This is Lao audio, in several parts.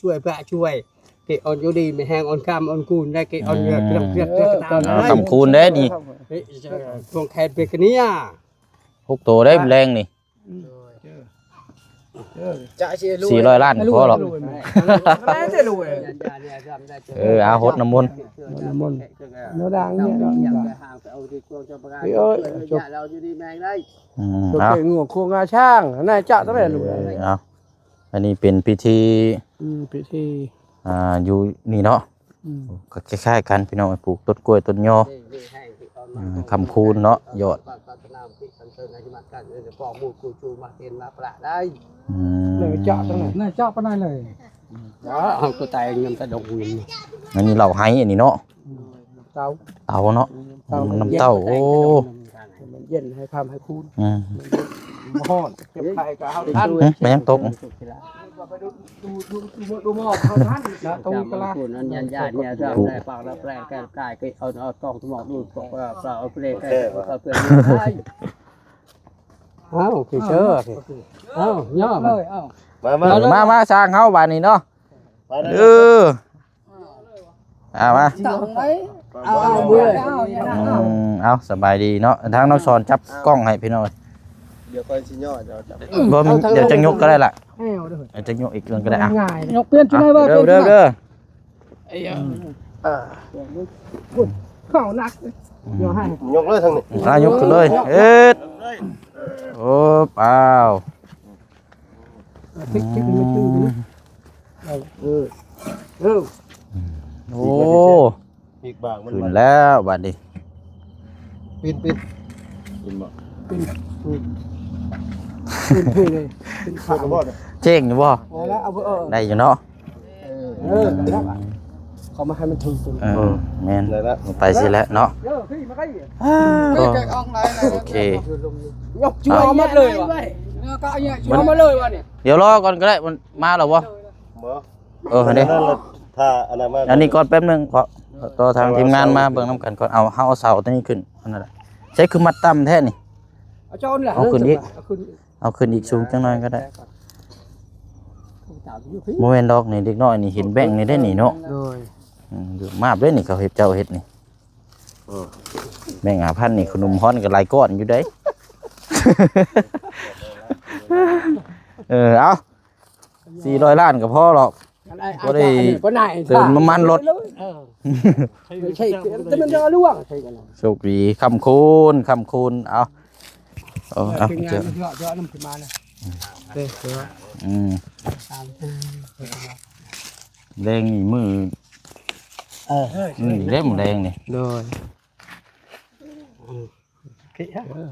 ຊ່ວຍ ພະຊ່ວຍ ເກອອນຢູ່ດີ ມີແຮງອອນຄຳອອນຄູນໄດ້ ເກອອນເວລາ ອືມ ເກອອນເວລາ ເກອອນເວລາ ເອີ ຕາມ ເອີ ໄດ້ ຄຳຄູນເດ້ນີ້ ເອີ ເອີ ຊ່ວງແຄນເປັນກະເນຍ ຫົກໂຕໄດ້ແລງນີ້ ອືມ ຈະຊິ ສີ່ຮ້ອຍລ້ານພໍຫຼອກ ແມ່ນເດ້ລູກເອີຍ ເອີ ເອົາຫົດນ້ຳມົນ ຫົດນ້ຳມົນ ແນວດ່າງນີ້ ເອີ ເອີ ຈົບ ອືມ ເອົາ ງົວໂຄງາຊ້າງ ນາຍຈະ ເອີ ເທົ່າໃດລູກເອີຍ ເອົາ ອັນນີ້ເປັນພິທີ ອືມ ພິທີ ອ່າ ຢູ່ນີ້ເນາະ ອືມ ກໍຄ້າຍໆກັນພີ່ນ້ອງ ປູກຕົ້ນກ້ວຍຕົ້ນຍໍ ອືມ ຄຳຄູນເນາະ ຍອດ ອືມ ນາຍຈະທັງນັ້ນ ນາຍຈະປານນັ້ນເລີຍ ເອົາຕົວຕາຍເງິນຕາດົງເງິນ ອັນນີ້ເລົ່າໄຫ້ອັນນີ້ເນາະ ອືມ ເຕົາ ເຕົາເນາະ ເຕົາ ອືມ ນ້ຳເຕົ້າ ໂອ້ ມັນເຢັນໃຫ້ຄຳໃຫ້ຄູນ ອືມ ມັນເຢັນ ມັນຮ້ອນ ເຈັບໄຂ້ກໍເອົາທັນ ຫຶ ແມ່ນຫຍັງຕົກ ໄປດູ ດູ ດູ ດູໝໍເອົາທັນນະ ຕົງກະລາ ອັນຍານຍານຍານ ເອົາແປງແກ້ວກາຍ ເອົາ ເອົາຕອງໝໍດູ ເອົາແປງແກ້ວກາຍ ເອົາເພື່ອນໄດ້ ເອົາ ໂອເຄ ເຊີ ເອົາ ຍໍ ເອີ ເອົາ ມາ ມາ ເອີ ມາ ມາ ຊ່າງເຮົາບາດນີ້ເນາະ ມາເດີ ເອີ ເອົາມາ ເອົາ ເອົາ ເອົາ ເອົາ ອືມ ເອົາ ສະບາຍດີເນາະ ທາງນ້ອງສອນຈັບກ້ອງໃຫ້ພີ່ນ້ອງ ດຽວຂ້ອຍຊິຍໍ ເຈົ້າຈັບ ບໍ່ມີ ເອົາທາງ ດຽວຈັກຍົກກໍໄດ້ລະ ເອົາເດີ ເອົາຈັກຍົກອີກເລື່ອງກໍໄດ້ ອ່ະ ງ່າຍ ຍົກປ່ຽນຈຸດໄດ້ບໍ່ ເດີ ເດີ ເດີ ເອີ ເຂົ້າໜັກ ອືມ ຍົກໃຫ້ ຍົກເລີຍທາງນີ້ ອ່າ ຍົກຂຶ້ນເລີຍ ເຮັດ ໂອ້ ອ້າວ ເອີ ເອີ ໂອ້ ອີກບາງມັນ ຂຶ້ນແລ້ວບາດນີ້ ປີນ ປີນ ປີນບໍ່ ປີນ ອືມ ປີນເພເລີຍ ເຈັງຢູ່ບໍ່ ໄດ້ແລ້ວ ເອົາ ເອີ ໄດ້ຢູ່ເນາະ ເອີ ເອີ ເຂົ້າມາໃຫ້ມັນຖືກ ເອີ ແມ່ນ ໄດ້ແລ້ວ ໄປຊິແລ້ວເນາະ ເອີ ໂອເຄ ຍົກຈຸເອົາໝົດເລີຍວ່າ ເອົາໝົດເລີຍວ່ານີ້ ດຽວລໍກ່ອນກໍໄດ້ ມັນມາແລ້ວບໍ່ ບໍ່ ເອີ ຫັ້ນເດ້ ຖ້າອັນນັ້ນມາ ອັນນີ້ກ່ອນແປັບໜຶ່ງ ຂໍຕໍ່ທາງທີມງານມາເບິ່ງນຳກັນກ່ອນ ເອົາ ເຮົາເອົາເສົາຕົວນີ້ຂຶ້ນ ອັນນັ້ນແຫຼະ ໃຊ້ຄືມັດຕ່ຳແທ້ນີ້ ເອົາຂຶ້ນອີກ ເອົາຂຶ້ນອີກ ເອົາຂຶ້ນອີກສູງຈັກໜ່ອຍກໍໄດ້ ບໍ່ແມ່ນດອກນີ້ ເດັກນ້ອຍນີ້ເຫັນແບ່ງນີ້ໄດ້ນີ້ເນາະ ໂດຍ ອືມ ມາບເດ້ນີ້ ເຂົາເຮັດ ເຈົ້າເຮັດນີ້ ເອີ ແບ່ງຫ້າພັນນີ້ ຂະໜົມຮ້ອນກໍຫຼາຍກ້ອນຢູ່ເດ້ ເອີ ເອົາ ສີ່ຮ້ອຍລ້ານກໍພໍດອກ ອັນນັ້ນ ບໍ່ໄດ້ ອັນນັ້ນ ເຕີມນ້ຳມັນລົດ ເອີ ໃຊ່ແຕ່ມັນເດີລ່ວງໃສ່ກັນ ໂຊກດີ ຄ້ຳຄູນ ຄ້ຳຄູນ ເອົາ ເອົາ ເອົາ ທີມງານເຈົ້າ ເຍາະໆນຳຂຶ້ນມານະ ເດ້ ເດີ ອືມ ຕາມ ແລງນີ້ມື້ ເອີ ມື້ນີ້ແຫຼະ ມື້ແລງນີ້ ໂດຍ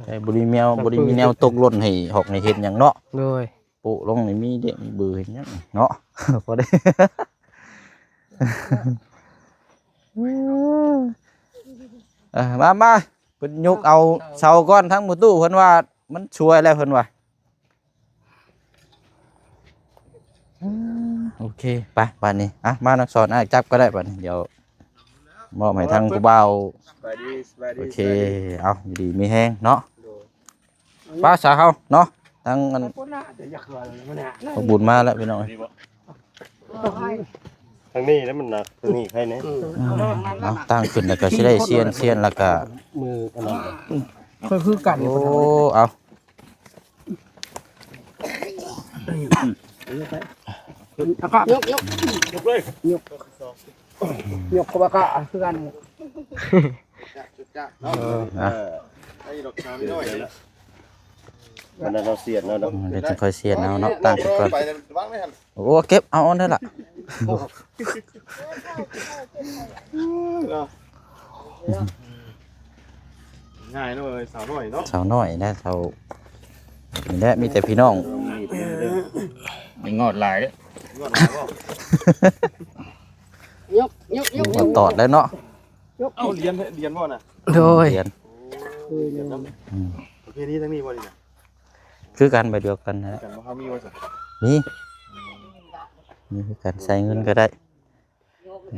ໃຊ່ ບໍ່ໄດ້ແມວ ບໍ່ໄດ້ມີແນວຕົກຫຼົ່ນໃຫ້ຫອກໃຫ້ເຮັດຫຍັງເນາະ ໂດຍ ໂປະລົງນີ້ມີເດະ ມີເບີເຮັດຫຍັງເນາະ ພໍໄດ້ ເອີ ມາ ມາ ເພິ່ນຍົກເອົາເສົາກ່ອນ ທາງໝູຕູ້ເພິ່ນວ່າມັນຊ່ວຍແລ້ວ ເພິ່ນວ່າ ໂອເຄ ໄປບາດນີ້ ອ່ະ ມາ ນ້ອງສອນ ອ້າຍຈັບກໍໄດ້ບາດນີ້ ດຽວມອບໃຫ້ທາງຜູ້ບ່າວ ສະບາຍດີ ສະບາຍດີ ໂອເຄ ສະບາຍດີ ເອົາ ຢູ່ດີມີແຮງເນາະ ໂດຍ ໄປຊະເຮົາເນາະ ທາງອັນ ຂອບຄຸນມາແລ້ວພີ່ນ້ອງເອີຍ ທາງນີ້ແຫຼະມັນໜັກ ທາງນີ້ໃຄແນ່ ອືມ ເອົາ ຕັ້ງຂຶ້ນແລ້ວກໍຊິໄດ້ຊຽນ ຊຽນແລ້ວກໍ ມືອັນນັ້ນ ຄື ຄືກັນ ໂອ້ ເອົາ ຍກ ຍົກ ຍົກ ຍົກເລີຍ ຍົກ ຍົກເຂົ້າມາກະຄືກັນ ເອີ ນະ ເອີ ໄດ້ດອກສາວນ້ອຍ ມັນເອົາສຽນເນາະ ເອີ ດຽວຈຶ່ງຄ່ອຍສຽນເອົາເນາະ ຕັ້ງໄປກ່ອນ ໄປວາງໄວ້ຫັ້ນ ໂອ້ ເກັບເອົາອັນນັ້ນລະ ງ່າຍເນາະ ສາວນ້ອຍເນາະ ສາວນ້ອຍນະ ສາວ ນີ້ແຫຼະ ມີແຕ່ພີ່ນ້ອງ ຍັງງອດຫຼາຍເດ້ ຍກ ຍົກ ຍົກ ຍົກ ງອດຕອດແລ້ວເນາະ ເອົ້າ ຫຼຽນ ຫຼຽນບໍ່ນະ ໂດຍ ຫຼຽນ ໂອ້ຍ ອືມ ປະເພນີທາງນີ້ບໍ່ນີ້ນະ ຄືກັນ ແບບດຽວກັນນະ ຄືກັນບໍ່ ເຮົາມີບໍ່ຊະ ມີ ມີຄືກັນ ໃສ່ເງິນກໍໄດ້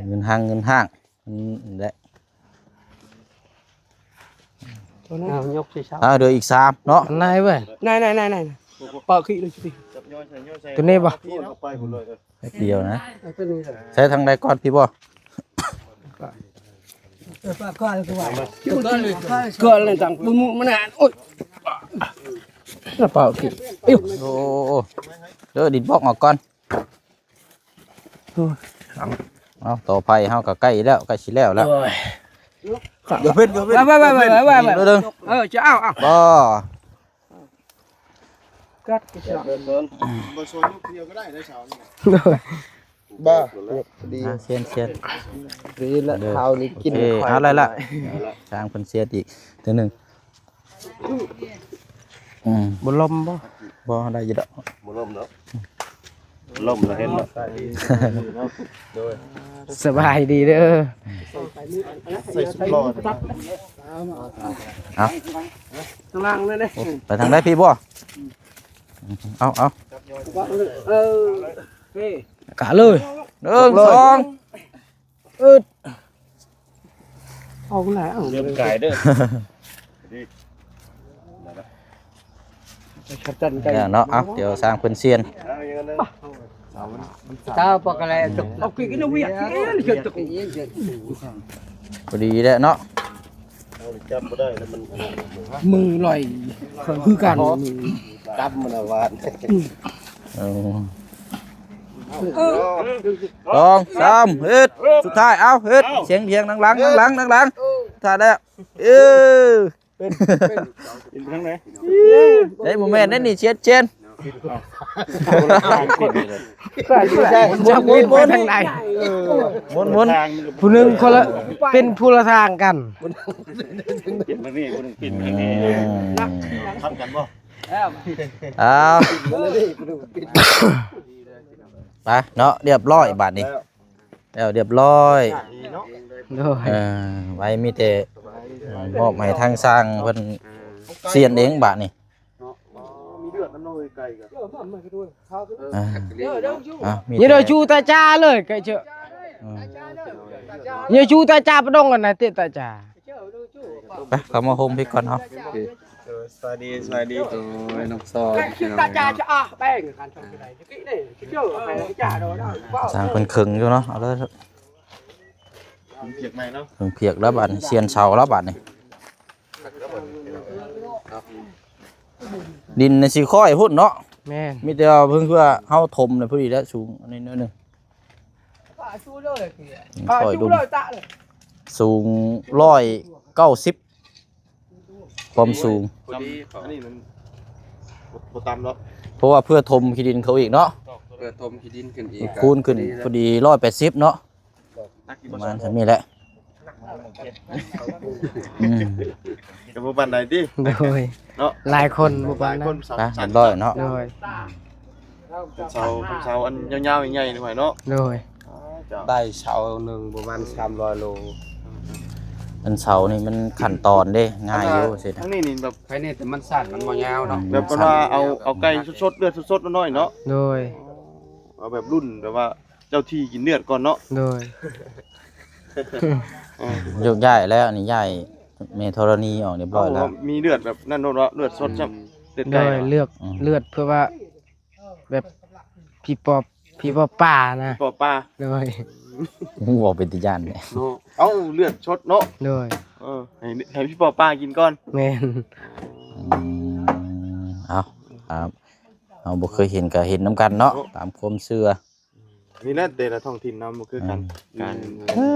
ເງິນຮັ່ງເງິນຮ່າງ ອືມ ນັ້ນແຫຼະ ໂຕນັ້ນ ເອົາ ຍົກຊິເຊົາ ອ່າ ເຫຼືອອີກສາມເນາະ ນາຍເວີຍ ນາຍ ນາຍ ນາຍ ນາຍ ເປົ່າຂີ້ເລີຍຊິ ໂຕນີ້ບໍ່ ແປັບດຽວນະ ເອົາໂຕນີ້ ໃສ່ທາງໃດກ່ອນ ພີ້ບໍ່ ເອີ ປາກກ່ອນ ກໍເລີຍ ຕັງປຸ້ມມານະ ໂອ້ຍ ແລ້ວເປົ່າຂີ້ ໂອ້ ເດີ ດິດບອກອອກກ່ອນ ເອົາ ຕໍ່ໄຟເຮົາກໍໃກ້ແລ້ວ ໃກ້ຊິແລ້ວແລ້ວ ໂອ້ຍ ດຽວເພິ່ນ ດຽວເພິ່ນ ໄວ້ ໄວ້ ເດີ ເອີ ຈະເອົາ ເອົາ ບໍ່ ກັດ ບໍ່ຊວນຍົກດຽວກໍໄດ້ເດີ ເສົານີ້ ບໍ່ ດີ ອ່າ ຊຽນ ຊຽນ ດີລະ ເອົານີ້ກິນ ໂອເຄ ເອົາໄດ້ລະ ຊ່າງເພິ່ນຊຽນອີກເທື່ອໜຶ່ງ ອືມ ບໍ່ລົມບໍ່ ບໍ່ ໄດ້ຢູ່ດອກ ບໍ່ລົມດອກ ລົມລະເຫັນເນາະ ໂດຍ ສະບາຍດີເດີ ໃສ່ສຸດຫຼໍ່ ເອົາ ຂ້າງຫຼັງເລີຍເດ້ ໄປທາງໃດພີ່ບໍ່? ເອົາ ເອົາ ເອີ ກະເລີຍ ໜຶ່ງ ສອງ ອຶດ ອອກແລ້ວ ເລີ່ມກາຍເດີ ແລ້ວເນາະ ເອົາ ດຽວຊ່າງເພິ່ນສ່ຽນ ເຈົ້າປະກະແລ ເອົາກິນກິນວຽກ ພໍດີແຫຼະເນາະ ມືລອຍຄືກັນ ກຳມັນຫວານ ເອີ ສອງ ສາມ ເຮັດ ສຸດທ້າຍ ເອົາ ເຮັດ ສຽງພຽງ ຫຼັງໆ ຫຼັງໆ ຫຼັງໆ ສຸດທ້າຍແລ້ວ ເອີ ເປັນ ເປັນ ເປັນທາງໃດ? ເອີ ເອີ ບໍ່ແມ່ນເດ້ນີ້ ເຊນ ເຊນ ຈັກໝູນໄປທາງໃດ ໝູນ ໝູນ ຜູ້ໜຶ່ງຄົນລະ ເປັນຜູ້ລະທາງກັນ ເປັນທາງນີ້ ຜູ້ໜຶ່ງເປັນທາງນີ້ ທຳກັນບໍ່? ອ້າວ ໄປເນາະ ຮຽບຮ້ອຍບາດນີ້ ແລ້ວຮຽບຮ້ອຍ ໂດຍ ເອີ ໄວ້ມີແຕ່ມອບໃຫ້ທາງຊ່າງເພິ່ນສ່ຽນເອງບາດນີ້ ມີເລືອດນຳເນາະ ໄກ່ກໍ ອ່າ ອ່າ ມີແຕ່ ນີ້ເດີ ຈູຕາຈາເລີຍ ໄກ່ເຈີ ອືມ ນີ້ຈູຕາຈາປະດົງກັນນະ ຕິຕາຈາ ໄປ ເຂົ້າມາໂຮມພີ້ກ່ອນເຮົາ ເອີ ສະບາຍດີ ສະບາຍດີ ໂອ້ຍ ນ້ອງຊອຍ ຕາຈາຈະອາແປ້ງ ຊ່າງເພິ່ນເຄິ່ງຢູ່ເນາະ ເອົາເລີຍ ເພິ່ງພຽກໃໝ່ເນາະ ເພິ່ງພຽກແລ້ວບາດນີ້ ສ່ຽນເສົາແລ້ວບາດນີ້ ດິນນີ້ຊິຄ່ອຍພຸ້ນເນາະ ແມ່ນ ມີແຕ່ວ່າເພິ່ງເພື່ອເຮົາຖົມນະ ພໍດີແລ້ວ ສູງອັນນີ້ໜ້ອຍໜຶ່ງ ຄ່ອຍດຸ່ມ ສູງຮ້ອຍເກົ້າສິບ ຄວາມສູງ ອັນນີ້ມັນບໍ່ ບໍ່ຕ່ຳດອກ ເພາະວ່າເພື່ອຖົມຂີ້ດິນເຂົາອີກເນາະ ເພື່ອຖົມຂີ້ດິນຂຶ້ນອີກ ຄູນຂຶ້ນ ພໍດີ ພໍດີຮ້ອຍແປດສິບເນາະ ປະມານສ່ຳນີ້ແຫຼະ ອືມ ກໍບໍ່ປານໃດຕິ ໂດຍ ເນາະ ຫຼາຍຄົນບໍ່ປານນັ້ນ ໄປ ຮຽບຮ້ອຍເນາະ ໂດຍ ເສົາ ເສົາອັນຍາວໆ ໃຫຍ່ໆ ໜ້ອຍເນາະ ໂດຍ ໄດ້ເສົາໜຶ່ງປະມານສາມຮ້ອຍໂລ ອັນເສົານີ້ມັນຂັ້ນຕອນເດ້ ງ່າຍຢູ່ ອັນວ່າ ຊິ ທາງນີ້ນີ້ແບບ ພາຍໃນແຕ່ມັນສັ້ນ ມັນບໍ່ຍາວເນາະ ອືມ ແບບເພິ່ນວ່າເອົາ ເອົາໄກ່ສົດໆ ເລືອດສົດໆ ນ້ອຍໆ ເນາະ ໂດຍ ເອົາແບບລຸ້ນແບບວ່າເຈົ້າທີ່ກິນເລືອດກ່ອນເນາະ ໂດຍ ເອີ ໂຍກຍ້າຍແລ້ວ ອັນນີ້ຍ້າຍແມ່ທໍລະນີອອກຮຽບຮ້ອຍແລ້ວ ເອົາ ມີເລືອດແບບນັ້ນໂລດເນາະ ເລືອດສົດຊ້ຳ ອືມ ເລືອດໄກ່ ໂດຍ ເນາະ ເລືອກ ອືມ ເລືອດເພື່ອວ່າ ແບບຜີປົບ ຜີປົບປ່ານະ ຜີປົບປ່າ ໂດຍ ໂອ້ ເວົ້າເປັນຕາຢ້ານແທ້ ເນາະ ເອົາເລືອດສົດເນາະ ໂດຍ ເອີ ໃຫ້ ໃຫ້ຜີປົບປ່າກິນກ່ອນ ແມ່ນ ອືມ ເອົາ ເຮົາບໍ່ເຄີຍເຫັນກໍເຫັນນຳກັນເນາະ ເນາະ ຕາມຄວາມເຊື່ອ ນີ້ແຫຼະ ແຕ່ລະທ້ອງຖິ່ນເນາະ ບໍ່ຄືກັນ ອືມ ການ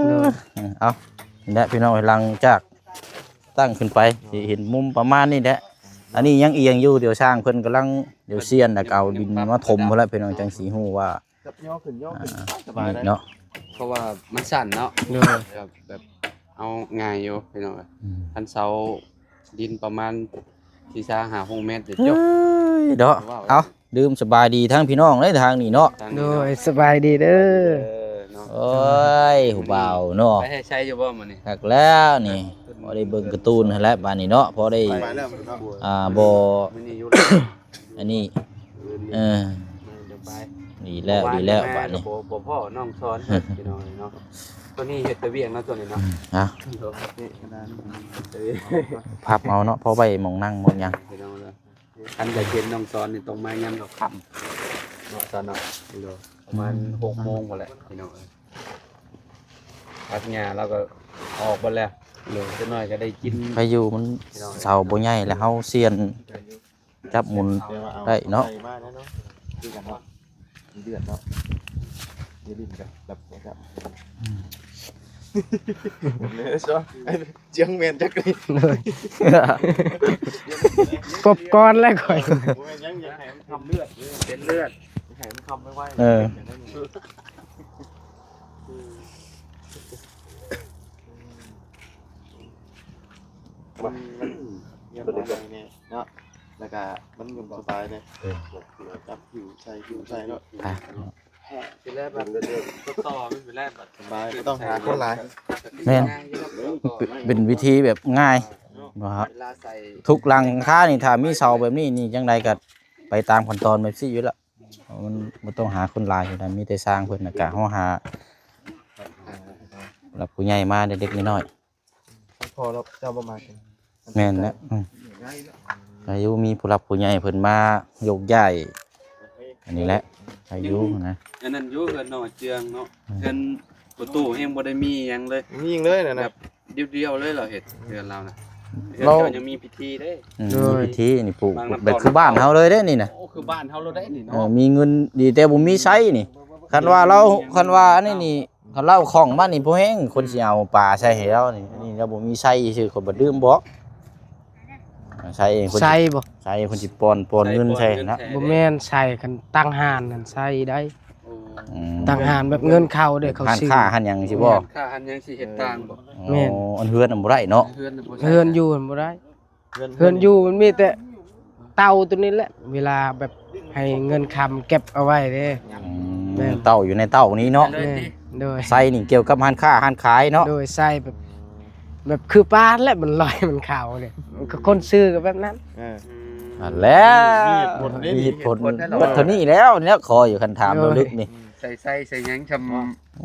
ໂດຍ ເອົາ ນີ້ແຫຼະພີ່ນ້ອງ ຫຼັງຈາກ ຕັ້ງຂຶ້ນໄປ ຊິເຫັນມຸມປະມານນີ້ແຫຼະ ອັນນີ້ຍັງອຽງຢູ່ ດຽວຊ່າງເພິ່ນກຳລັງ ດຽວສ່ຽນ ແລ້ວກໍເອົາດິນມາຖົມພຸ້ນແຫຼະ ພີ່ນ້ອງ ຈັ່ງຊິຮູ້ວ່າ ຈັບຍໍຂຶ້ນຍໍຂຶ້ນ ອ່າ ສະບາຍ ນີ້ເນາະ ເພາະວ່າມັນສັ້ນເນາະ ໂດຍ ແບບ ແບບເອົາງ່າຍຢູ່ພີ່ນ້ອງ ອືມ ຄັນເສົາດິນປະມານສີ່ສິບຫ້າຫົກແມັດ ເອີຍ ເນາະ ເອົາ ລືມສະບາຍດີທັງພີ່ນ້ອງເດີ ທາງນີ້ເນາະ ໂດຍ ສະບາຍດີເດີ ເອີ ເນາະ ໂອ້ຍ ຜູ້ບ່າວເນາະ ໄປໃຫ້ໃຊ້ຢູ່ບໍ່ມື້ນີ້ ຄັກແລ້ວນີ້ ພໍໄດ້ເບິ່ງກາຕູນຫັ້ນແຫຼະບາດນີ້ເນາະ ພໍໄດ້ ອ່າ ບໍ່ ອັນນີ້ ເອີ ດີແລ້ວ ດີແລ້ວບາດນີ້ ບໍ່ ບໍ່ພໍ້ນ້ອງຊອນ ພີ່ນ້ອງເນາະ ຕົວນີ້ເຮັດແຕ່ວຽກເນາະ ຕົວນີ້ເນາະ ອືມ ອ່ະ ພັບເອົາເນາະ ພໍໄວ້ໝ່ອງນັ່ງໝ່ອງຫຍັງ ພີ່ນ້ອງເນາະ ຄັນຢາກເຫັນນ້ອງຊອນນີ້ຕ້ອງມາຍາມຄ່ຳໆ ເນາະ ຊອນເນາະ ໂດຍ ປະມານ ອືມ ຫົກໂມງພຸ້ນແຫຼະ ພີ່ນ້ອງເອີຍ ຕັດຫຍ້າແລ້ວກໍອອກເບິດແລ້ວ ໂດຍ ຈັກໜ້ອຍກໍໄດ້ກິນ ໃຜຢູ່ມັນ ພີ່ນ້ອງເອີຍ ເສົາບໍ່ໃຫຍ່ແລ້ວ ເຮົາສ່ຽນ ຈັບໝູນໄດ້ເນາະ ແຕ່ວ່າເອົາໄກ່ມາແລ້ວເນາະ ຄືກັນເນາະ ມີເລືອດເນາະ ເດລິນກັບ ກັບ ກັບ ອືມ ເລີຍຊະ ຈຽງແມ່ນຈັກນີ້ ປົບກ່ອນແລ້ວຂ້ອຍ ບໍ່ແມ່ນຫຍັງ ຢາກໃຫ້ມັນຄຳເລືອດ ເປັນເລືອດ ໃຫ້ມັນຄຳໄວໆ ເອີ ມັນ ມັນ ມັນ ເນາະ ແລ້ວກະມັນຫຍຸ້ງສະບາຍເດ້ ເອີ ຈັບຢູ່ໃສ່ຢູ່ໃສ່ເນາະ ອ່ະ ຊິແລະບັດຕໍ່ມັນຊິແລະບັດ ສະບາຍ ບໍ່ຕ້ອງຫາຄົນຫຼາຍ ແມ່ນ ເປັນວິທີແບບງ່າຍ ເວລາໃສ່ ທຸກຫຼັງຄານີ້ ຖ້າມີເສົາແບບນີ້ນີ້ ຈັ່ງໃດກໍໄປຕາມຂັ້ນຕອນແບບຊີ້ຢູ່ແລ້ວ ມັນບໍ່ຕ້ອງຫາຄົນຫຼາຍຢູ່ນະ ມີແຕ່ຊ່າງເພິ່ນ ແລ້ວກະເຮົາຫາຜູ້ຫຼັກຜູ້ໃຫຍ່ມາເລັກໆນ້ອຍໆ ພໍ່ເຈົ້າບໍ່ມາກິນ ແມ່ນແຫຼະ ອືມ ອາຍຸມີຜູ້ຫຼັກຜູ້ໃຫຍ່ເພິ່ນມາໂຍກຍ້າຍ ອັນນີ້ແຫຼະ ອາຍຸນະ ອັນນັ້ນຢູ່ເຮືອນນ້ອງເຈືອງເນາະ ອືມ ເຮືອນປະຕູແຮງບໍ່ໄດ້ມີຫຍັງເລີຍ ມີຫຍັງເລີຍນະ ແບບດຽວໆເລີຍ ລາວເຮັດເຮືອນລາວນະ ເຮືອນເຈົ້າຍັງມີພິທີເດ້ ອືມ ໂດຍ ມີພິທີນີ້ປູກ ແບບຄືບ້ານເຮົາເລີຍເດ້ນີ້ນະ ໂອ້ ຄືບ້ານເຮົາເລີຍເດ້ນີ້ເນາະ ເອີ ມີເງິນດີແຕ່ບໍ່ມີໃຊ້ນີ້ ຄັນວ່າລາວ ຄັນວ່າອັນນີ້ນີ້ ຄັນລາວຂອງມານີ້ພໍແຮງ ຄົນຊິເອົາປາໃສ່ໃຫ້ລາວນີ້ ອັນນີ້ລາວບໍ່ມີໃຊ້ຊື່ ຂ້ອຍບໍ່ລືມບອກ ໃຊ້ເອງ ໃຊ້ບໍ່ ໃຊ້ ຄົນຊິປ່ອນ ປ່ອນເງິນໃສ່ນະ ບໍ່ແມ່ນໃຊ້ ຄັນຕັ້ງຮ້ານນັ້ນໃຊ້ໄດ້ ໂອ້ ອືມ ຕັ້ງຮ້ານແບບເງິນເຂົ້າເດ້ ເຂົາຊື້ ຮ້ານຄ້າຮ້ານຫຍັງຊີ້ບໍ່ ຮ້ານຄ້າຮ້ານຫຍັງຊິເຮັດຕ່າງບໍ່ ແມ່ນ ອໍ ອັນເຮືອນນັ້ນບໍ່ໄດ້ເນາະ ເຮືອນຢູ່ຫັ້ນບໍ່ໄດ້ ເຮືອນຢູ່ມັນມີແຕ່ເຕົາໂຕນີ້ແຫຼະ ເວລາແບບໃຫ້ເງິນຄຳເກັບເອົາໄວ້ເດ້ ອືມ ແມ່ນ ເຕົາຢູ່ໃນເຕົານີ້ເນາະ ແມ່ນ ໂດຍ ໃສ່ນີ້ກ່ຽວກັບຮ້ານຄ້າຮ້ານຂາຍເນາະ ໂດຍ ໃສ່ແບບ ແບບຄືປານແຫຼະ ມັນລອຍມັນຂາວເດ້ ຄົນຊື້ກໍແບບນັ້ນ ເອີ ອືມ ນັ້ນແຫຼະ ມີເຫດຜົນເດ້ ມີເຫດຜົນ ມີເຫດຜົນແລ້ວ ເບິດເທົ່ານີ້ແລ້ວ ແນວຂໍຢູ່ ຄັນຖາມ ໂດຍ ເລິກໆນີ້ ໃສ່ ໃສ່ ໃສ່ຫຍັງຊ່ຳ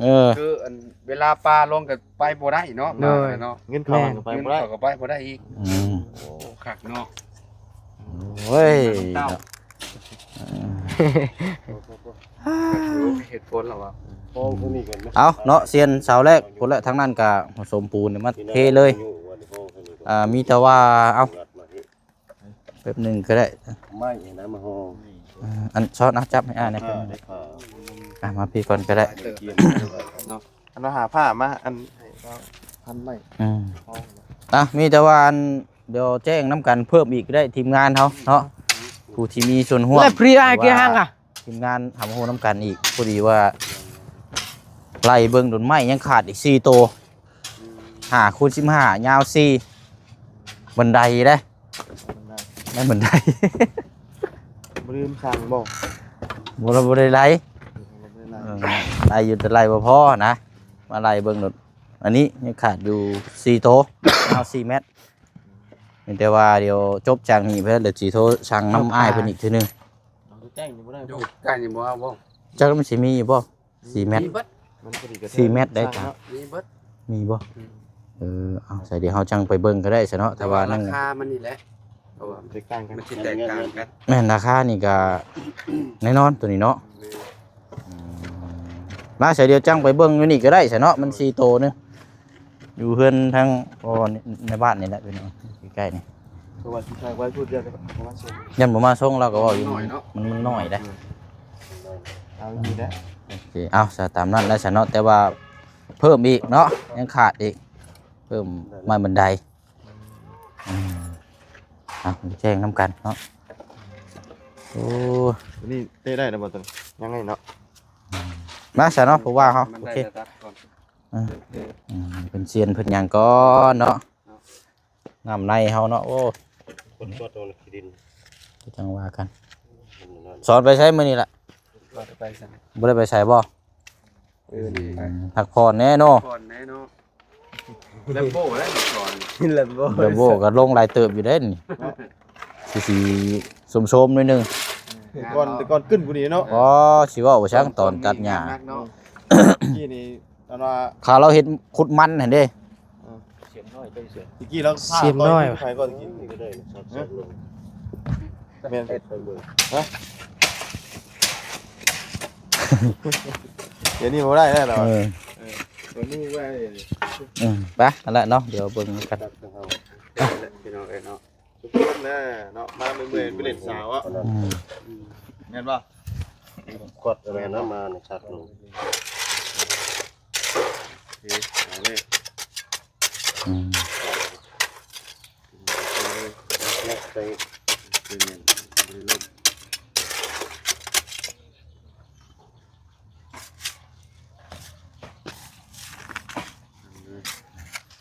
ເອີ ຄືອັນເວລາປາລົງກໍໄປບໍ່ໄດ້ເນາະ ໂດຍ ເນາະ ເງິນເຂົ້າ ແມ່ນ ກໍໄປບໍ່ໄດ້ ເງິນເຂົ້າກໍໄປບໍ່ໄດ້ອີກ ອືມ ໂອ້ ຄັກເນາະ ໂອ້ຍ ເອີ ເຫດຜົນລະວ່າ ເອົາເນາະ ສ່ຽນເສົາແລກພຸ້ນແຫຼະ ທາງນັ້ນກໍສົມປູນມາເທເລີຍ ອ່າ ມີແຕ່ວ່າ ເອົາ ແປັບໜຶ່ງກໍໄດ້ ໄມ້ນະມາຫໍ່ ເອີ ອັນຊອດ ເອົາ ຈັບໃຫ້ອ້າຍແດ່ ອ່າ ມາພີ້ກ່ອນກໍໄດ້ ເນາະ ອັນວ່າຫາຜ້າມາ ອັນໃຫ້ເຮົາພັນໄມ້ ອືມ ອ່ະ ມີແຕ່ວ່າອັນ ດຽວແຈ້ງນຳກັນເພີ່ມອີກກໍໄດ້ ທີມງານເຮົາເນາະ ຜູ້ທີ່ມີສ່ວນຮ່ວມ ແລະ ພຣີອ້າຍ ວ່າ ເກຮັງ ອ່ະ ທີມງານຫາມາຮູ້ນຳກັນອີກ ພໍດີວ່າໄລ່ເບິ່ງໂດນໄມ້ຍັງຂາດອີກສີ່ໂຕ ຫ້າຄູນສິບຫ້າ ຍາວສີ່ ບັນໄດເດ້ ໃນບັນໄດ ບໍ່ລືມສັ່ງບໍ່ ບໍ່ ບໍ່ໄດ້ໄລ່ ບໍ່ໄດ້ໄລ່ ເອີ ໄລ່ຢູ່ແຕ່ໄລ່ບໍ່ພໍນະ ມາໄລ່ເບິ່ງໂດນ ອັນນີ້ຍັງຂາດຢູ່ສີ່ໂຕ ຍາວສີ່ແມັດ ມີແຕ່ວ່າດຽວຈົບຈາກນີ້ໄປແລ້ວ ດຽວຊິໂທສັ່ງນຳອ້າຍເພິ່ນອີກເທື່ອໜຶ່ງ ແຈ້ງຢູ່ບໍ່ໄດ້ ຢູ່ໃກ້ນີ້ບໍ່ເອົາບໍ່ ຈັກມັນຊິມີຢູ່ບໍ່ ສີ່ແມັດ ມັນພໍດີກໍ ສີ່ແມັດໄດ້ ມີເບິດ ມີບໍ່ ອືມ ເອີ ເອົາ ໃສ່ ດຽວເຮົາຈັ່ງໄປເບິ່ງກໍໄດ້ຊະເນາະ ແຕ່ວ່າ ແຕ່ວ່າລາຄາມັນນີ້ແຫຼະ ເພາະວ່າແຕກຕ່າງກັນ ມັນຊິແຕກຕ່າງກັນ ແມ່ນ ລາຄານີ້ກໍແນ່ນອນໂຕນີ້ເນາະ ແມ່ນ ອືມ ມາໃສ່ ດຽວຈັ່ງໄປເບິ່ງຢູ່ນີ້ກໍໄດ້ຊະເນາະ ມັນສີ່ໂຕໜຶ່ງ ຢູ່ເຮືອນທາງ ໂອ້ ໃນບ້ານນີ້ແຫຼະ ພີ່ນ້ອງ ໃກ້ໆນີ້ ຄືວ່າຊິໃຊ້ໄວ້ພຸ້ນ ຢ້ານບໍ່ມາສົ່ງ ຢ້ານບໍ່ມາສົ່ງ ລາວກໍເວົ້າຢູ່ ມັນນ້ອຍເນາະ ມັນ ມັນນ້ອຍເດ້ ເອົາຢູ່ເດ້ ໂອເຄ ເອົາຊະ ຕາມນັ້ນແຫຼະຊະເນາະ ແຕ່ວ່າເພີ່ມອີກເນາະ ຍັງຂາດອີກ ເພີ່ມໄມ້ບັນໄດ ອືມ ເອົາ ແຈ້ງນຳກັນເນາະ ໂອ້ ນີ້ເຕະໄດ້ແລ້ວບໍ່ ຕົວນີ້ ຍັງໄງເນາະ ມາຊະເນາະ ຜູ້ວ່າເຮົາ ໂອເຄ ເອີ ເພິ່ນຊຽນເພິ່ນຫຍັງກ່ອນເນາະ ນ້ຳໃນເຮົາເນາະ ໂອ້ ຄົນຕົວໂຕນະຂີ້ດິນ ກໍຈັ່ງວ່າກັນ ສອນໄປໃສມື້ນີ້ລະ ບໍ່ໄດ້ໄປໃສ ບໍ່ໄດ້ໄປໃສບໍ່ ເອີ ອືມ ພັກຜ່ອນແດ່ເນາະ ພັກຜ່ອນແດ່ເນາະ ແລມໂບ້ແລ້ວສອນ ແລມໂບ້ ແລມໂບ້ກໍລົງຫຼາຍເຕີບຢູ່ເດ້ນີ້ ຊິ ຊິໂຊມໆໜ້ອຍໜຶ່ງ ແຕ່ກ່ອນ ແຕ່ກ່ອນຂຶ້ນຜູ້ນີ້ເນາະ ອໍ ຊິເວົ້າວ່າຊ່າງຕອນຕັດຫຍ້າ ໜັກເນາະ ກີ້ນີ້ ອັນວ່າ ຂ້າລາວເຮັດຂຸດມັນຫັ້ນເດ້ ເອີ ຕະກີ້ລາວ ສຽມນ້ອຍ ໄປກ່ອນຕະກີ້ ແມ່ນ ຮະ ດຽວນີ້ບໍ່ໄດ້ແລ້ວລາວ ເອີ ເອີ ຕົວນີ້ໄວ້ ອືມ ໄປ ນັ້ນແຫຼະເນາະ ດຽວເບິ່ງນຳກັນ ພີ່ນ້ອງເອີຍເນາະ ທຸກຄົນນະເນາະ ມາເມື່ອຍໆໄປຫຼິ້ນສາວເນາະ ອືມ ແມ່ນບໍ່ ກອດແມ່ນນະ ມາໃນຊັດລົງ ໂອເຄ ມາເລີຍ ອືມ ແນະໃສ່ ເປັນຫຍັງ ບໍ່ໄດ້ລົມ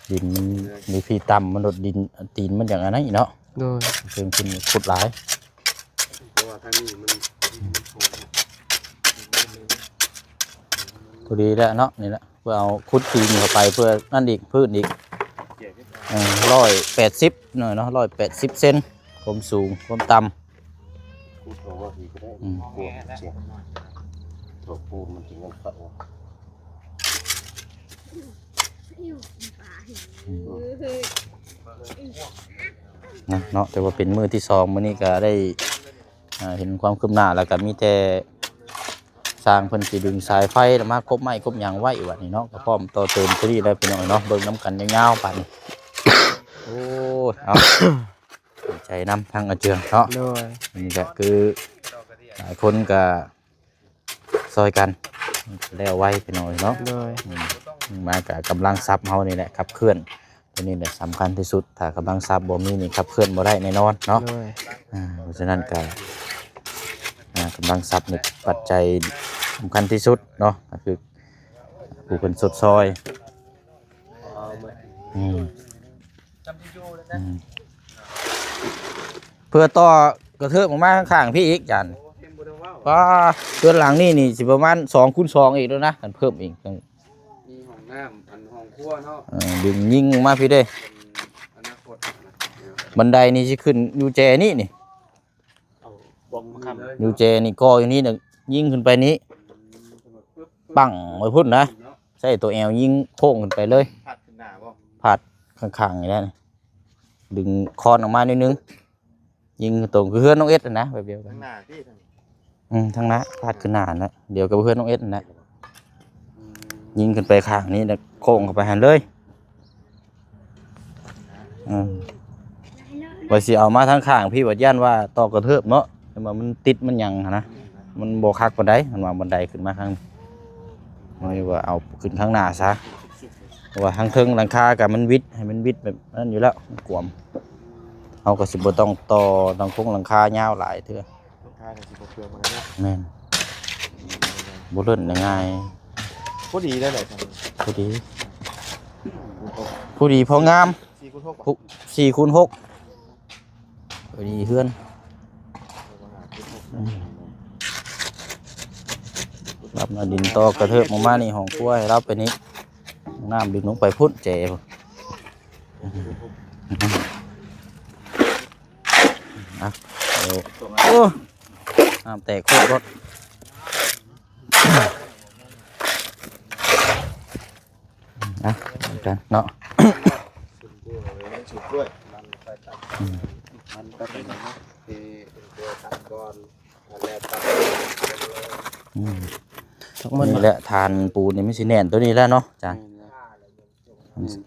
ດິນມັນມີທີ່ຕ່ຳ ມັນໂດດດິນ ຕີນມັນຢ່າງອັນນັ້ນເນາະ ໂດຍ ເພິ່ນຂຶ້ນຂຸດຫຼາຍ เพราะว่าทางนี้มัน ພໍດີແລ້ວເນາະ ນີ້ແຫຼະ ເພື່ອເອົາຂຸດດິນເຂົ້າໄປ ເພື່ອນັ້ນອີກ ພື້ນອີກ ເອີ ຮ້ອຍແປດສິບ ໜ້ອຍເນາະ ຮ້ອຍແປດສິບເຊັນ ຄວາມສູງ ຄວາມຕ່ຳ พูดเอาว่าดีก็ได้ ອືມ กลัวมันเสียง โถปูนมันถึงกันเข้า ນະເນາະ ແຕ່ວ່າເປັນມື້ທີສອງ ມື້ນີ້ກໍໄດ້ ອ່າ ເຫັນຄວາມຄືບໜ້າ ແລ້ວກໍມີແຕ່ຊ່າງເພິ່ນຊິດຶງສາຍໄຟ ແລ້ວມາກົບໄມ້ກົບຫຍັງໄວ້ບັດນີ້ເນາະ ກໍພ້ອມຕໍ່ເຕີມໂຕນີ້ແລ້ວ ພີ່ນ້ອງເນາະ ເບິ່ງນຳກັນຍາວໆ ບັດນີ້ ໂອ້ຍ ເອົາ ດີໃຈນຳທາງອາເຈືອງເນາະ ໂດຍ ນີ້ກໍຄືຫຼາຍຄົນກໍຊ່ອຍກັນ ແລ້ວໄວ ພີ່ນ້ອງເນາະ ໂດຍ ອືມ ມາກໍກຳລັງຊັບເຮົານີ້ແຫຼະ ຂັບເຄື່ອນ ຕົວນີ້ແຫຼະສຳຄັນທີ່ສຸດ ຖ້າກຳລັງຊັບບໍ່ມີນີ້ ຂັບເຄື່ອນບໍ່ໄດ້ແນ່ນອນເນາະ ໂດຍ ອ່າ ເພາະສະນັ້ນກໍ ອ່າ ກຳລັງຊັບນີ້ປັດໄຈສຳຄັນທີ່ສຸດເນາະ ກໍຄືຜູ້ເພິ່ນຊົດຊ່ອຍ ອືມ ອືມ ເພື່ອຕໍ່ກະເທີບອອກມາຂ້າງໆ ພີ້ອີກ ຈານ ວ່າເຮືອນຫຼັງນີ້ນີ້ຊິປະມານສອງຄູນສອງອີກແລ້ວນະ ຄັນເພີ່ມອີກ ມີຫ້ອງນ້ຳ ອັນຫ້ອງຄົວເນາະ ເອີ ດຶງຍິງອອກມາພີ້ເດ້ ອະນາຄົດນະ ບັນໄດນີ້ຊິຂຶ້ນຢູ່ແຈນີ້ນີ້ ເອົາບອມມາຄ້ຳ ຢູ່ແຈນີ້ ກໍຢູ່ນີ້ນະ ຍິງຂຶ້ນໄປນີ້ ປັ້ງໄວ້ພຸ້ນນະ ໃຊ້ຕົວແອວຍິງໂຄ້ງຂຶ້ນໄປເລີຍ ພາດຂຶ້ນໜ້າບໍ່ ພາດຂ້າງໆ ນີ້ແຫຼະ ດຶງຄອນອອກມາໜ້ອຍໜຶ່ງ ຍິງຕົງຄືເຮືອນນ້ອງເອັດຫັ້ນນະ ແບບດຽວກັນ ທາງໜ້າພີ້ ທາງ ອືມ ທາງໜ້າ ພາດຂຶ້ນໜ້າຫັ້ນນະ ດຽວກັບເຮືອນນ້ອງເອັດຫັ້ນນະ ອືມ ຍິງຂຶ້ນໄປຂ້າງນີ້ ແລ້ວໂຄ້ງເຂົ້າໄປຫັ້ນເລີຍ ອືມ ວ່າຊິເອົາມາທາງຂ້າງພີ້ ວ່າຢ້ານວ່າຕໍ່ກະເທີບເນາະ ແຕ່ວ່າມັນຕິດມັນຫຍັງຫັ້ນນະ ມັນບໍ່ຄັກປານໃດ ເພິ່ນວ່າບັນໄດຂຶ້ນມາທາງນີ້ ເລີຍວ່າເອົາຂຶ້ນທາງໜ້າຊະ ເພາະວ່າທາງເທິງຫຼັງຄາກໍມັນວິດ ໃຫ້ມັນວິດແບບນັ້ນຢູ່ແລ້ວ ມັນກວມ ເຮົາກໍຊິບໍ່ຕ້ອງຕໍ່ຫຼັງຄົງຫຼັງຄາຍາວຫຼາຍເທື່ອ ຫຼັງຄາກໍຊິບໍ່ເຄືອງປານໃດເນາະ ແມ່ນ ບໍ່ເລີ້ນງ່າຍ ພໍດີໄດ້ຫຼາຍ ພໍດີ ພໍດີພໍງາມ ສີ່ຄູນຫົກ ສີ່ຄູນຫົກ ພໍດີເຮືອນ ອືມ ລັບໜ້າດິນຕໍ່ກະເທີບອອກມານີ້ ຫ້ອງຄົວໃຫ້ລັບໄປນີ້ ຫ້ອງນ້ຳດຶງລົງໄປພຸ້ນ ແຈພຸ້ນ ອ່ະ ໂອ້ ນ້ຳແຕກໂຄດລົດ ອ່ະ ກັນເນາະ สุกด้วย ອືມ ນີ້ແຫຼະ ຖານປູນນີ້ມັນຊິແໜ້ນຕົວນີ້ແຫຼະເນາະ ອາ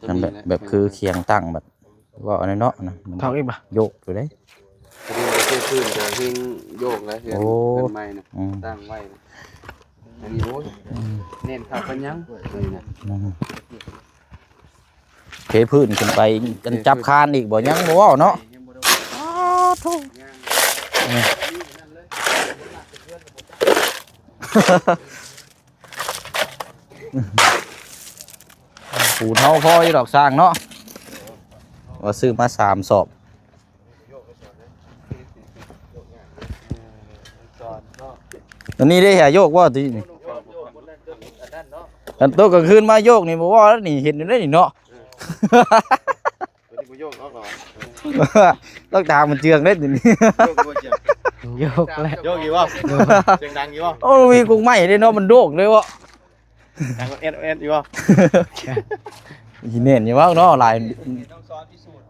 ຈານ ແບບ ແບບຄືຄຽງຕັ້ງແບບ ເວົ້າອັນນັ້ນເນາະ ມັນ ຖອກອີກບໍ່ ໂຍກຢູ່ເດ້ ຕົວນີ້ບໍ່ຄືພື້ນ ຈະເຮັງໂຍກແລ້ວ ເຮືອນ ໂອ້ ເຮືອນໃໝ່ນະ ອືມ ຕັ້ງໄວ້ນະ ອັນນີ້ ໂອ້ຍ ອືມ ແໜ້ນຄັກປານຫຍັງ ນີ້ນະ ອືມ ເທພື້ນຂຶ້ນໄປ ຈັນຈັບຄານອີກບໍ່ ຍັງບໍ່ເວົ້າເນາະ ອ້າໂທ້ ປູນເຮົາພໍຢູ່ດອກ ຊ່າງເນາະ ວ່າຊື້ມາສາມສອບ ອັນນີ້ເດ້ ຫາໂຍກບໍ່ຕິນີ້ ອັນໂຕກາງຄືນມາໂຍກນີ້ບໍ່ເວົ້າແລ້ວນີ້ ເຫັນຢູ່ເດ້ນີ້ເນາະ ຕົວນີ້ບໍ່ໂຍກອອກດອກ ຕ້ອງຕາມມັນເຈື່ອງເດ້ນີ້ ໂຍກບໍ່ເຈື່ອງ ໂຍກແຫຼະ ໂຍກຢູ່ບໍ່ ສຽງດັງຢູ່ບໍ່ ໂອ້ ມີກົກໄມ້ເດ້ເນາະ ມັນໂດກເລີຍເວາະ ດັງແອດແອດຢູ່ບໍ່ ຊິແມ່ນຢູ່ເວົ້າເນາະ ຫຼາຍ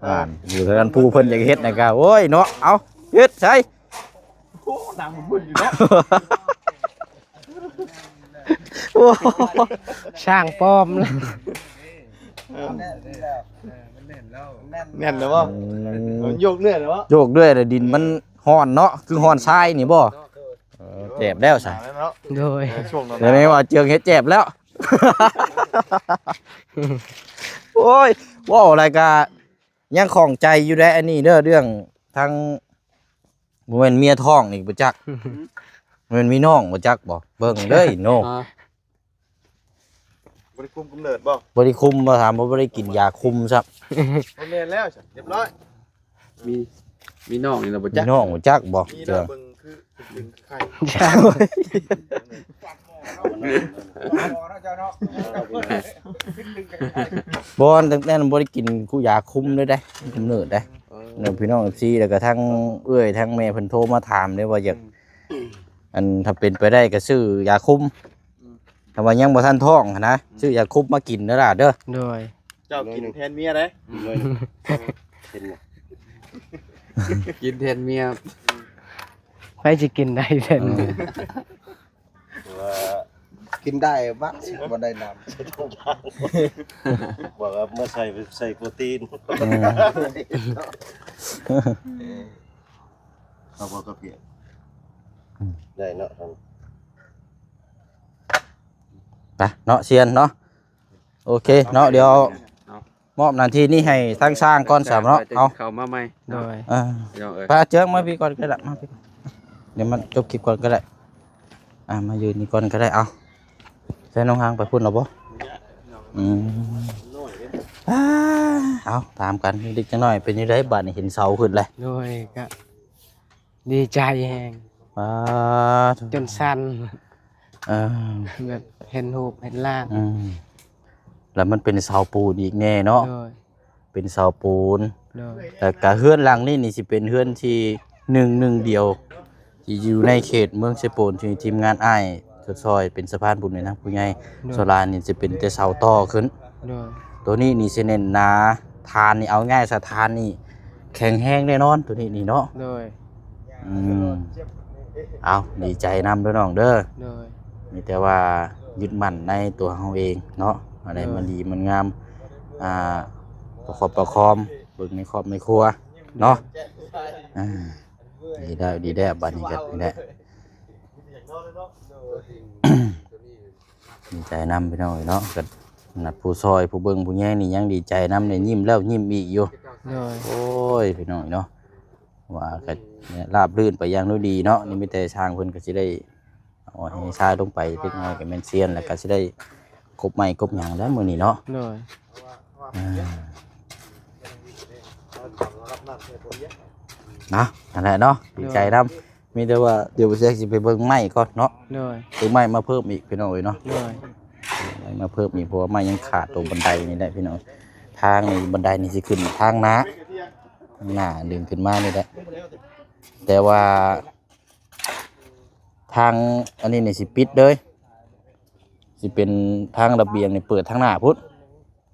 ອ່ານ ຢູ່ເຮືອນຜູ້ເພິ່ນຢາກເຮັດນະກະ ໂອ້ຍເນາະ ເອົາ ເຮັດໃສ່ ໂອ້ ໜັງມັນເບິ່ນຢູ່ເນາະ ໂອ້ ຊ່າງປອມ ແໜ້ນແລ້ວບໍ່ ອືມ ມັນໂຍກເລື້ອຍແລ້ວບໍ່ ໂຍກເລື້ອຍແລ້ວ ດິນມັນຮ້ອນເນາະ ຄືຮ້ອນຊາຍນີ້ບໍ່ ເອີ ແຈບແລ້ວຊະ ໂດຍ ເອີ ຊ່ວງນັ້ນ ດຽວນີ້ວ່າເຈີເຮັດແຈບແລ້ວ ໂອ້ຍ ເວົ້າແລ້ວກະຍັງຂ້ອງໃຈຢູ່ເດ້ ອັນນີ້ເດີ ເລື່ອງທາງ ບໍ່ແມ່ນເມຍທ້ອງນີ້ບໍ່ຈັກ ບໍ່ແມ່ນມີນ້ອງບໍ່ຈັກບໍ່ ເບິ່ງເດີໂນ ອ່າ ບໍ່ໄດ້ຄຸມກຳເນີດບໍ່ ບໍ່ໄດ້ຄຸມບໍ່ ຖາມວ່າບໍ່ໄດ້ກິນຢາຄຸມຊ້ຳ ບໍ່ແມ່ນແລ້ວ ຮຽບຮ້ອຍ ມີ ມີນ້ອງນີ້ລະບໍ່ຈັກ ມີນ້ອງບໍ່ຈັກບໍ່? ມີແລ້ວເບິ່ງຄືເປັນໄຂ້ ບໍ່ ຕັ້ງແຕ່ນັ້ນບໍ່ໄດ້ກິນກູຢາຄຸມເລີຍເດ້ ຄຸມເນີດເດ້. ເອີ ແລ້ວພີ່ນ້ອງເອັຟຊີ ແລ້ວກໍທັງເອື້ອຍທັງແມ່ເພິ່ນໂທມາຖາມເດ້ວ່າຢາກ ອັນ ຖ້າເປັນໄປໄດ້ກໍຊື້ຢາຄຸມ ຖ້າວ່າຍັງບໍ່ທັນທ້ອງຫັ້ນນະ ຊື້ຢາຄຸມມາກິນເດີຫຼ້າເດີ. ໂດຍ ເຈົ້າກິນແທນເມຍໄດ໋ ເປັນ ກິນແທນເມຍ ໃຜຊິກິນໄດ້ແທນເມຍ? ເອີ ວ່າກິນໄດ້ບັກ ບໍ່ໄດ້ນຳ ບອກວ່າມາໃສ່ ໃສ່ໂປຣຕີນ ເອີ ເອົາບໍ່ກະເພຍ ອືມ ໄດ້ເນາະ. ໄປເນາະ ຊຽນເນາະ ໂອເຄເນາະ ດຽວ ເອົາ ມອບໜ້າທີ່ນີ້ໃຫ້ທາງຊ່າງກ່ອນຊະເນາະ. ເອົາ ເຂົ້າມາໃໝ່ ໂດຍ ເອີ ພີ່ນ້ອງເອີຍ ໄປເຈີມາພີ້ກ່ອນກໍໄດ້ ມາພີ້ ດຽວມັນຈົບຄລິບກ່ອນກໍໄດ້. ອ່າ ມາຢູ່ນີ້ກ່ອນກໍໄດ້. ເອົາ ໃສ່ນ້ອງຫາງໄປພຸ້ນແລ້ວບໍ່? ອືມ ອ່າ ເອົາ ຖາມກັນເລັກໆນ້ອຍໆ ເປັນຈັ່ງໃດບາດນີ້ ເຫັນເສົາຂຶ້ນແລ້ວ? ໂດຍ ກະດີໃຈແຮງ ອ່າ ຈົນສັ່ນ ເອີ ແບບເຫັນຮູບເຫັນຮ່າງ ອືມ ແລ້ວມັນເປັນເສົາປູນອີກແນ່ເນາະ. ໂດຍ ເປັນເສົາປູນ ໂດຍ ແລ້ວກະເຮືອນຫຼັງນີ້ນີ້ຊິເປັນເຮືອນທີໜຶ່ງ ໜຶ່ງດຽວ ທີ່ຢູ່ໃນເຂດເມືອງເຊໂປນ ທີ່ທີມງານອ້າຍຊົດຊ່ອຍເປັນສະພານບຸນໃຫ້ທາງຜູ້ໃຫຍ່. ໂດຍ ສ່ວນຫຼາຍນີ້ຊິເປັນແຕ່ເສົາຕໍ່ຂຶ້ນ. ໂດຍ ໂຕນີ້ນີ້ຊິເນັ້ນໜາ ຖານນີ້ ເອົາງ່າຍຊະ ຖານນີ້ແຂງແຮງແນ່ນອນ ໂຕນີ້ນີ້ເນາະ. ໂດຍ ອືມ ເອົາ ດີໃຈນຳເດີນ້ອງເດີ. ໂດຍ ມີແຕ່ວ່າຍຶດໝັ້ນໃນຕົວເຮົາເອງເນາະ ອັນໃດ ໂດຍ ມັນດີມັນງາມ ອ່າ ປະຄອບປະຄອມ ເບິ່ງໃນຄອບໃນຄົວເນາະ. ອ່າ ດີແລ້ວ ດີແລ້ວ ບາດນີ້ກໍນີ້ແຫຼະ ດີໃຈນຳພີ່ນ້ອງເອີຍເນາະ. ກໍນັດຜູ້ຊ່ອຍຜູ້ເບິ່ງຜູ້ແຍງນີ້ຍັງດີໃຈນຳ ໄດ້ຍິ້ມແລ້ວຍິ້ມອີກຢູ່. ໂດຍ ໂອ້ຍ ພີ່ນ້ອງເນາະ ວ່າກໍລາບລື່ນໄປຢ່າງດ້ວຍດີເນາະ. ນີ້ມີແຕ່ຊ່າງເພິ່ນກໍຊິໄດ້ ເອົາໃຫ້ຊາຍລົງໄປເລັກນ້ອຍກໍແມ່ນຊຽນ ແລ້ວກໍຊິໄດ້ກົບໄມ້ກົບຫຍັງແລ້ວມື້ນີ້ເນາະ. ໂດຍ ອ່າ ເນາະ ນັ້ນແຫຼະເນາະ ໂດຍ ດີໃຈນຳ. ມີແຕ່ວ່າດຽວບໍ່ແຊກຊິໄປເບິ່ງໄມ້ກ່ອນເນາະ. ໂດຍ ເບິ່ງໄມ້ມາເພີ່ມອີກພີ່ນ້ອງເອີຍເນາະ. ໂດຍ ໄມ້ມາເພີ່ມອີກ ເພາະວ່າໄມ້ຍັງຂາດຕົວບັນໄດນີ້ແຫຼະພີ່ນ້ອງ. ທາງນີ້ ບັນໄດນີ້ຊິຂຶ້ນທາງໜ້າ ທາງໜ້າດຶງຂຶ້ນມານີ້ແຫຼະ ແຕ່ວ່າ ທາງອັນນີ້ນີ້ຊິປິດເລີຍ ຊິເປັນທາງລະບຽງນີ້ເປີດທາງໜ້າພຸ້ນ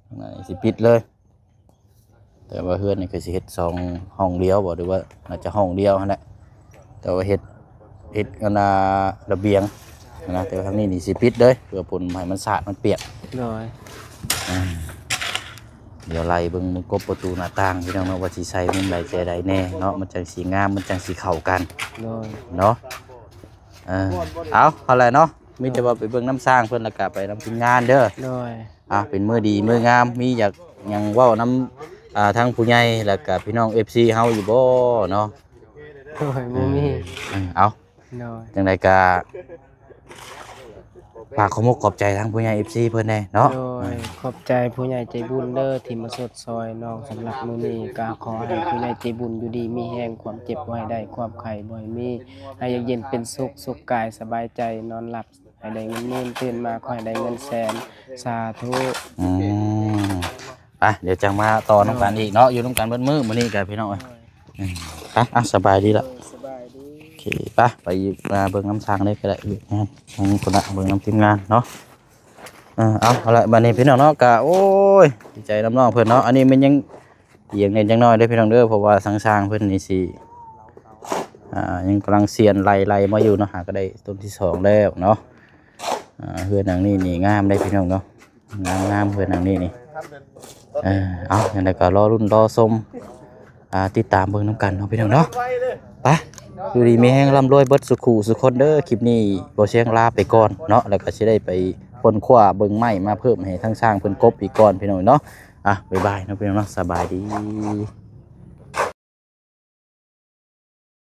ທາງໜ້ານີ້ຊິປິດເລີຍ. ແຕ່ວ່າເຮືອນນີ້ກໍຊິເຮັດສອງຫ້ອງດຽວບໍ ຫຼືວ່າໜ້າຈະຫ້ອງດຽວຫັ້ນແຫຼະ ແຕ່ວ່າເຮັດ ເຮັດອັນນ່າລະບຽງຫັ້ນນະ. ແຕ່ວ່າທາງນີ້ນີ້ຊິປິດເລີຍ ເພື່ອຝົນໃຫ້ມັນສາດມັນປຽກ. ໂດຍ ອ່າ ດຽວໄລ່ເບິ່ງ ເບິ່ງກົບປະຕູໜ້າຕ່າງພີ່ນ້ອງເນາະ ວ່າຊິໃສ່ມຸມໃດແຈໃດແດ່ເນາະ ມັນຈັ່ງຊິງາມ ມັນຈັ່ງຊິເຂົ້າກັນ. ໂດຍ ເນາະ ເອີ ເອົາ ເອົາແຫຼະເນາະ ມີແຕ່ວ່າໄປເບິ່ງນຳຊ່າງເພິ່ນ ແລ້ວກະໄປນຳທີມງານເດີ. ໂດຍ ອ່າ ເປັນມື້ດີມື້ງາມ ມີຢາກຫຍັງເວົ້ານຳ ອ່າ ທາງຜູ້ໃຫຍ່ ແລ້ວກະພີ່ນ້ອງເອັຟຊີເຮົາຢູ່ບໍ່ເນາະ? ໂດຍ ບໍ່ມີ ເອີ ເອົາ ໂດຍ ຈັ່ງໃດກະ ຝາກຂອບມົກຂອບໃຈທາງຜູ້ໃຫຍ່ເອັຟຊີເພິ່ນແດ່ເນາະ. ໂດຍ ອ່າ ຂອບໃຈຜູ້ໃຫຍ່ໃຈບຸນເດີ ທີ່ມາຊົດຊ່ອຍນ້ອງ. ສຳລັບມື້ນີ້ກໍຂໍໃຫ້ຜູ້ໃຫຍ່ໃຈບຸນຢູ່ດີມີແຮງ ຄວາມເຈັບບໍ່ໃຫ້ໄດ້ ຄວາມໄຂ້ບໍ່ໃຫ້ມີ ໃຫ້ຢູ່ເຢັນເປັນສຸກ ສຸກກາຍສະບາຍໃຈ ນອນຫຼັບໃຫ້ໄດ້ເງິນໝື່ນ ຕື່ນມາຂໍໃຫ້ໄດ້ເງິນແສນ ສາທຸ. ອືມ ໄປ ດຽວຈັ່ງມາຕໍ່ນຳກັນອີກເນາະ ຢູ່ນຳກັນເບິດມື້ມື້ນີ້ກໍພີ່ນ້ອງເອີຍ. ອືມ ໄປ ອ່ະ ສະບາຍດີລະ ໂດຍ ສະບາຍດີ ໂອເຄ ໄປ ໄປຢູ່ ອ່າ ເບິ່ງນຳຊ່າງເລີຍກໍໄດ້ ຢູ່ງານ ທາງພຸ້ນລະ ເບິ່ງນຳທີມງານເນາະ. ເອີ ເອົາ ເອົາລະ ບັດນີ້ພີ່ນ້ອງເນາະ ກະ ໂອ້ຍ ດີໃຈນຳນ້ອງເພິ່ນເນາະ. ອັນນີ້ແມ່ນຍັງ ອີກຢ່າງໜຶ່ງຈັກໜ້ອຍເດີພີ່ນ້ອງເດີ ເພາະວ່າທາງຊ່າງເພິ່ນນີ້ຊິ ອ່າ ຍັງກຳລັງຊຽນໄລ່ໆມາຢູ່ເນາະ ຫາກໍໄດ້ຕົ້ນທີສອງແລ້ວເນາະ. ອ່າ ເຮືອນຫຼັງນີ້ນີ້ງາມເດ້ພີ່ນ້ອງເນາະ ງາມໆ ເຮືອນຫຼັງນີ້ນີ້. ເອີ ເອົາ ຈັ່ງໃດກໍລໍລຸ້ນລໍຊົມ ອ່າ ຕິດຕາມເບິ່ງນຳກັນເນາະພີ່ນ້ອງເນາະ. ໄປ ຢູ່ດີມີແຮງ ລ່ຳລວຍເບິດສູ່ຄູ່ສູ່ຄົນເດີ. ຄລິບນີ້ບໍ່ຊຽງລາໄປກ່ອນເນາະ ແລ້ວກໍຊິໄດ້ໄປຄົ້ນຄວ້າເບິ່ງໄມ້ມາເພີ່ມໃຫ້ທາງຊ່າງເພິ່ນກົບອີກກ່ອນພີ່ນ້ອງເນາະ. ອ່ະ ບາຍບາຍເນາະພີ່ນ້ອງເນາະ ສະບາຍດີ.